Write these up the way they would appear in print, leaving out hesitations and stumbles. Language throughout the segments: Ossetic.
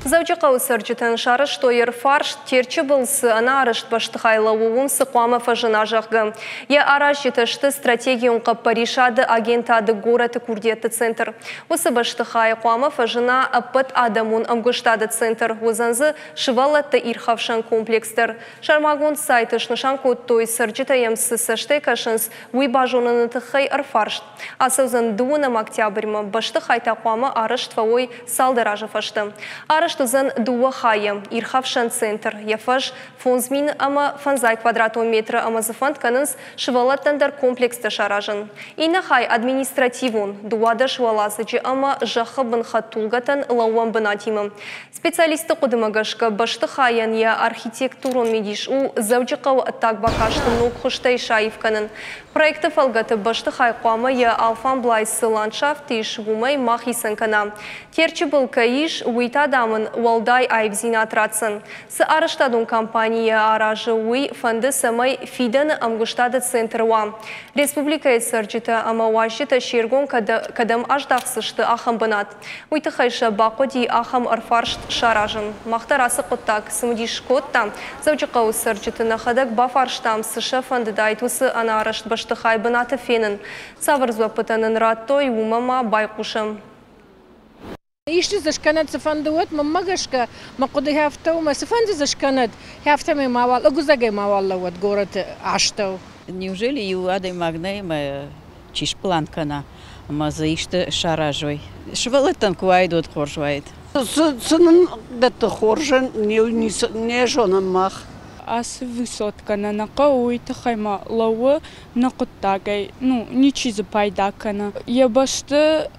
Дзӕуджыхъӕуы цӕрджытӕн сарӕзтой ӕрфарст, Терчы был цы ӕнӕарӕзт бӕстыхай лӕууы, уым цы хъуамӕ фӕзына, зӕгъгӕ. Йӕ аразджытӕ сты стратегион хъӕппӕрисады агентады горӕты курдиӕтты центр. Уыцы бӕстыхайы хъуамӕ фӕзына ӕппӕт адӕмон ӕмгуыстады центр. Уыдзӕн дзы сывӕллӕтты ирхӕфсӕн комплекс дӕр. Сӕрмагонд сайты снысан кодтой, цӕрджытӕ йӕм цы цӕстӕй кӕсынц, уый базоныны тыххӕй ӕрфарст. Ацӕудзӕн дыууынӕм октябрьмӕ. Бӕстыхай та хъуамӕ арӕзт фӕуой цалдӕр азы фӕстӕ. Арӕзт уыдзӕн дыууӕ хайы. Ирхӕфсӕн центр, йӕ фӕз 5050 квадратон метры ӕмӕ дзы фӕнд кӕнынц сывӕллӕттӕн дӕр комплекстӕ саразын. Иннӕ хай административон, 12 уӕладзыджы ӕмӕ зӕххы бын хӕдтулгӕтӕн лӕууӕн бынатимӕ. Специалистты хъуыдымӕ гӕсгӕ, бӕстыхайӕн йӕ архитектурон мидис у Дзӕуджыхъӕуы ӕддаг бакасты ног хуызтӕй саив кӕнын. Проекты фӕлгӕты бӕстыхай хъуамӕ йӕ алфамблай цы ландшафт ис, уымӕй ма хицӕн кӕна. Терчы был кӕй ис, уый та, дам, ын уӕлдай аивдзинад ратдзӕн. Цы арӕзтадон компани йӕ аразы, уый фӕнды, цӕмӕй фидӕны ӕмгуыстады центр уа. Республикӕйы цӕрджытӕ ӕмӕ уазджытӕ се ргом кӕдӕм аздахдзысты, ахӕм бынат. Уый тыххӕй сӕ бахъуыди ахӕм ӕрфарст саразын. Мах дӕр ацы хъуыддаг цымыдис кодта. Дзӕуджыхъӕуы цӕрджыты нӕхӕдӕг бафарстам, цы сӕ фӕндыдаид уыцы ӕнӕарӕзт бӕстыхай бынаты фенын. Цавӕр дзуӕппытӕ нын радтой, уымӕ ма байхъусӕм. Исты дзы скӕнӕд цыфӕнды уӕд, мӕнмӕ гӕсгӕ, мӕ хъуыды афтӕ у, мӕ цыфӕнды дзы скӕнӕд, афтӕмӕй мауал, ӕгуыдзӕгӕй мауал лӕууӕд горӕты астӕу. Неужели иу адӕймаг нӕй ӕмӕ чи сплан кӕна ӕмӕ дзы исты саразой? Сывӕллӕттӕн куы уаид, уӕд хорз уаид. Цы нын дӕтты хорзӕн, не зонӕм мах. Ацы высоткӕ нӕ нӕ хъӕуы, уый тыххӕй ма лӕууы нӕ хъуыддагӕй. Ну, ничи дзы пайда кӕны. Йӕ бӕсты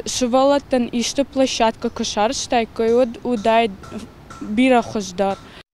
сывӕллӕттӕн исты площадкӕ куы сарӕзтаиккой, уӕд уыдаид бирӕ хуыздӕр.